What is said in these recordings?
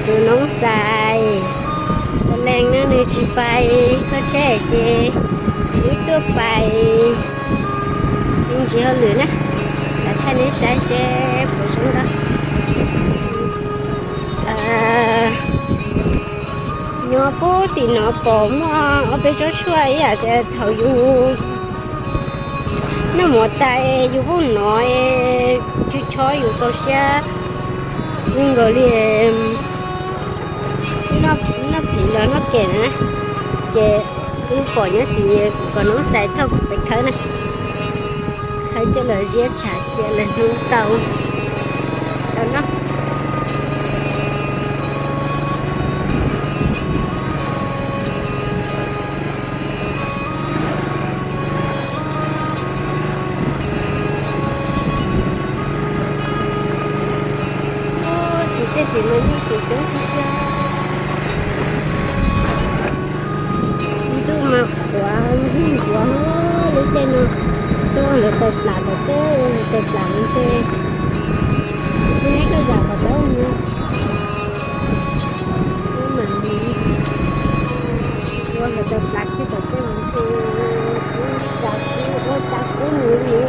Tus noob xais, tus leej no nws tsis pais kho tsheb ces wb tuaj pais me ntsis hauj lwm na. Lam thaij nej saib seb puas zoo nkauj. Nyob puag tim no pom muaj ob peb tsob tshuaj ib yam tias thaum yus noj mov tas yus pheej hnov es chob chob yus tau siab zoo nkaus li noj phim los noj kem na. Ces wb pom nyob tid, kuv kom noob xais thauj kuv pais khawb na. Khawb coj los ziab tshav cia lawm hnub tau tau noj. Ces tej tim no yeej tseem coob tiag tiag. Ntuj mas qhuav ntuj ntuav lub caij no. Txog lawv taws plas tom teb, lawv taws plas ntshe, neb koj zam tom teb mus. Ua lawv taws plas kiag tom teb ntshe, ua cas kub mus li.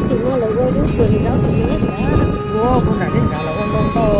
Tim no lawv ua lub xyuas zaub tim no xwb. Ua kuv nram nej nrad los ua ntau ntau.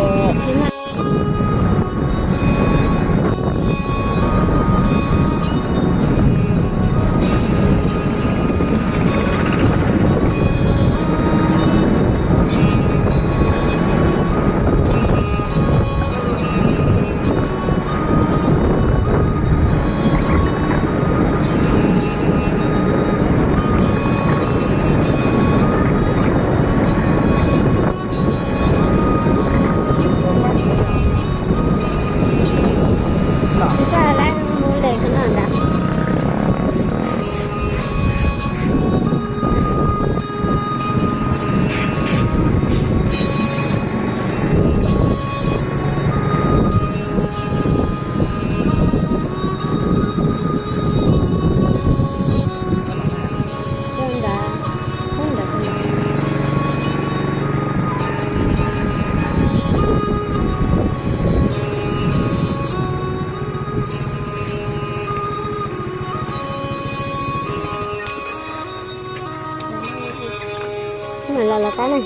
Mam los lawv qab na.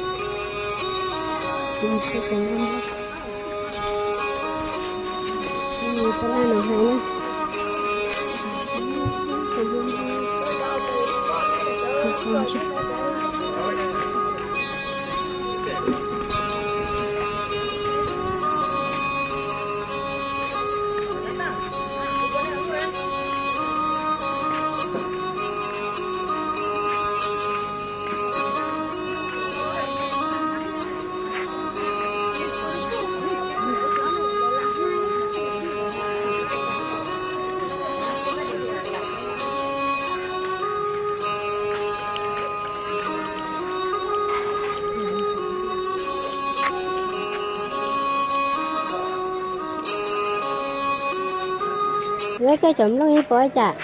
Lawv koj cov nplooj ib pob cas?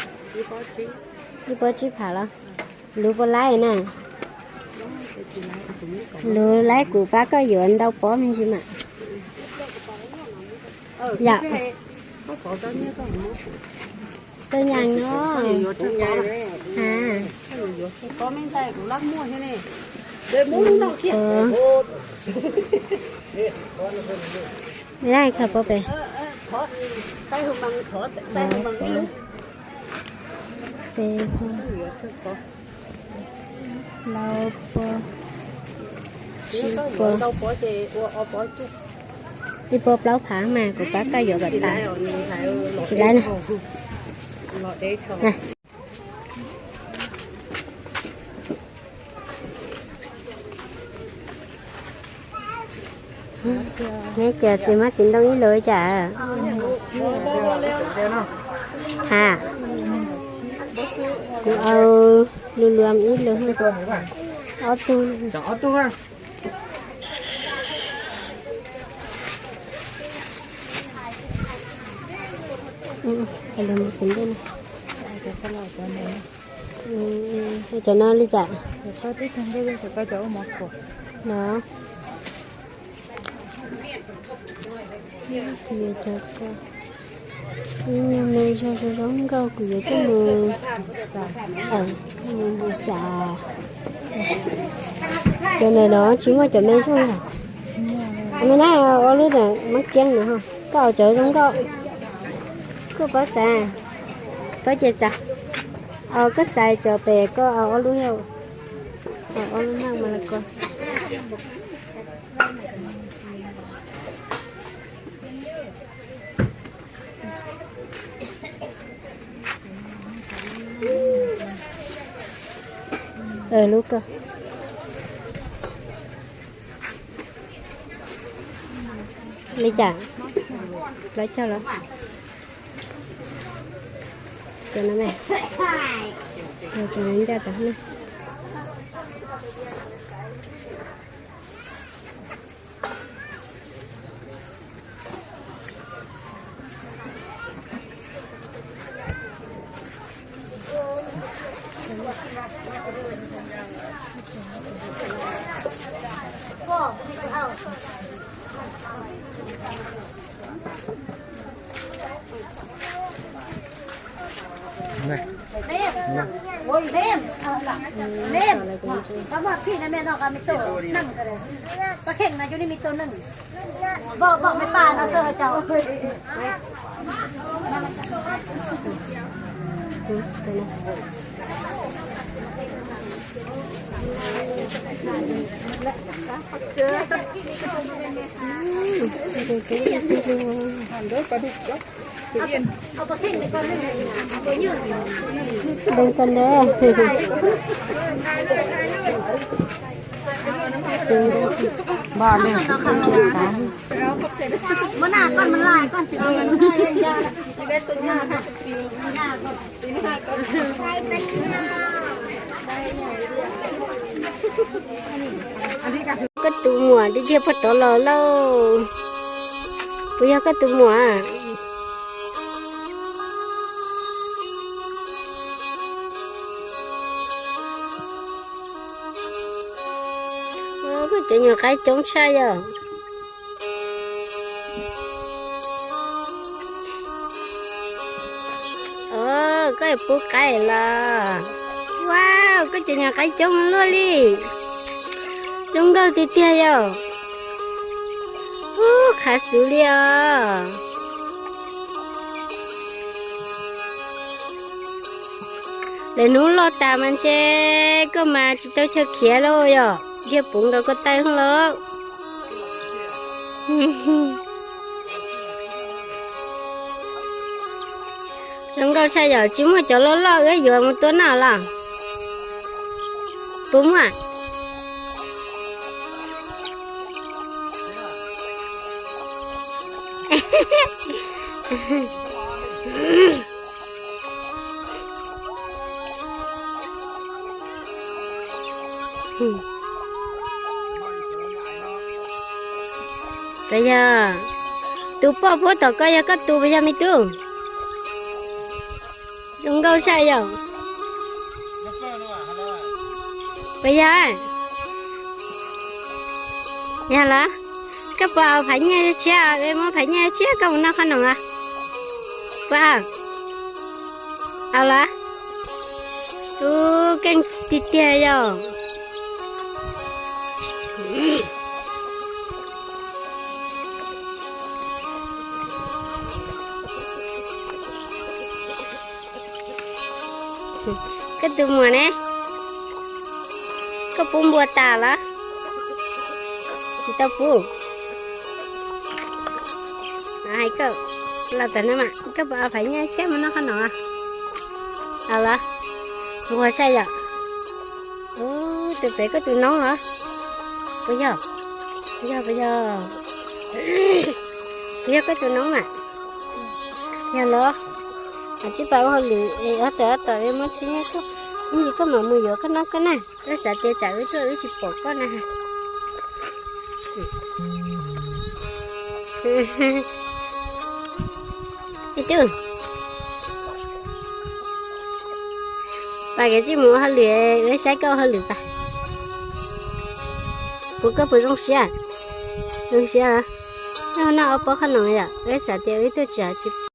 Ib pob tsib phav los? Luv puas laib na? Lug laib kuv pab koj yuav ntau pob me ntsis mas. Yom. Tau nyas no. Ib kha pob pem. Peb, plaub pob, tsib pob. Ib pob plaub phav mas kuv pab koj yuav kom tas. Tsis laib na. Neb cov txiv hmab txiv ntoo ib lus cas? Ha, kuv au lu luam ib lus, ob tug. Cov no li cas? No. Ib nyuag me zoo zoo nkauj kuv yuav coj mus, mus xav. Cov ntawm no tsis muaj cov me zoo na. Me na, ua lub mab kiab no, koj cov zoo nkauj. Koj pab xav, pab ces txav. Koj xav cov pem koj ob lub, ob lub naj mas los ko. Lub ko. Li cas? Lawv cog los? Cov no me, cov no ncaj tag na. Deev koj ntawd. Koj tus muam dig dig puag tod los lauj. Puas yog koj tus muam? Koj cov nyuag qaib coob tshaj yom. Koj pub qaib los? Wow, koj cov nyuag qaib coob luaj li. Zoo nkauj tiag tiag yom. Ub, qhav xuv li os. Lawv hnub loj tas mas ntshe koj mas tsis tau chaw khiav lauj yom, dhia puv nkaus koj taw lauj. Zoo nkauj tshaj yom, tsis muaj cov loj loj wb yuav mus tua noj los? Puas muaj? Puas yog tus poj puab tom koj yog koj tus puas yog me tub? Zoo nkauj tshaj yom. Puas yog? Yog los, koj puas au phaiv nyiaj tshiab, muab phaiv nyiaj tshiab koj mus noj qhob noom os. Puas au? Au los? Ub, keej tiag tiag yog. Koj tus muam ne, koj pub npua tas los? Tsis tau pub. Hais koj, los txog no mas koj puas au phaiv nyiaj tshiab mus noj qhob noom? Au los, nquag saib yom. Ub, tus pem koj tus noob los? Puas yog? Yog puas yog? Puas yog koj tus noob mas? Yog los, hais tsis pab ua hauj lwm es ob tawm ob tom muab tsis nyiaj koj, ib ntsis koj mam mus yuav koj noj koj na. Wb xav tias tsam wb tuaj wb tsis pom koj na. Ib tug, pab kev tsis mus ua hauj lwm, wb saib koj ua hauj lwm pab. Puas koj puas zoo siab? Zoo siab. Wb noj ob pob qhob noom yom, wb xav tias wb tuaj tsam tsis